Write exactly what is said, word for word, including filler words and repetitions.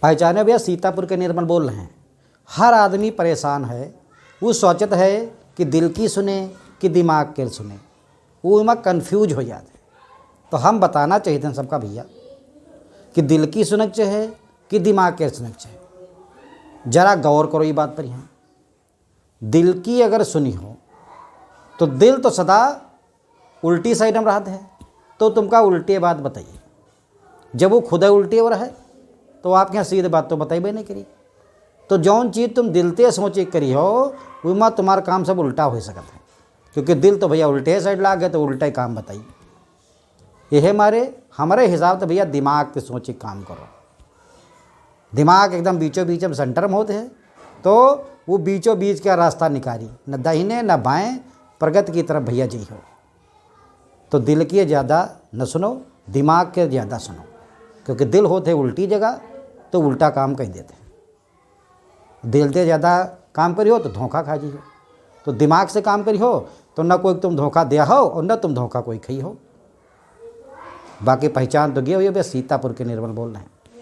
पहचाने भैया, सीतापुर के निर्मल बोल रहे हैं। हर आदमी परेशान है, वो सोचत है कि दिल की सुने कि दिमाग के सुने, वो एमा confuse हो जात है। तो हम बताना चाहित है सबका भैया कि दिल की सुनक चाहे कि दिमाग के सुनक चाहे, जरा गौर करो ये बात पर। यहाँ दिल की अगर सुनी हो तो दिल तो सदा उल्टी side में रहत है, तो तुमका उल्टी बात बताइए। जब वो खुद उल्टी हो रहे तो आपके यहाँ सीधी बात तो बताइबे नहीं करी। तो जौन चीज तुम दिल ते सोच के करी हो, उमा तुम्हार काम सब उल्टा हो सकत है, क्योंकि दिल तो भैया उल्टे side लाग है, तो उल्टा ही काम बताई। यह मारे हमारे हिसाब से भैया दिमाग के सोच के काम करो। दिमाग एकदम बीचों बीच में center में होते हैं, तो वो बीचों बीच का रास्ता निकारी, न दाहिने न बाएं, प्रगति की तरफ भैया जी हो। तो दिल के ज्यादा न सुनो, दिमाग के ज्यादा सुनो, क्योंकि दिल होते उल्टी जगह, तो उल्टा काम कह देते हैं। दिल ते ज्यादा काम करियो तो धोखा खा जियो। तो दिमाग से काम करियो तो न कोई तुम धोखा दिया हो और न तुम धोखा कोई खाई हो। बाकी पहचान तो गए हो, ये भैया सीतापुर के निर्मल बोल रहे हैं।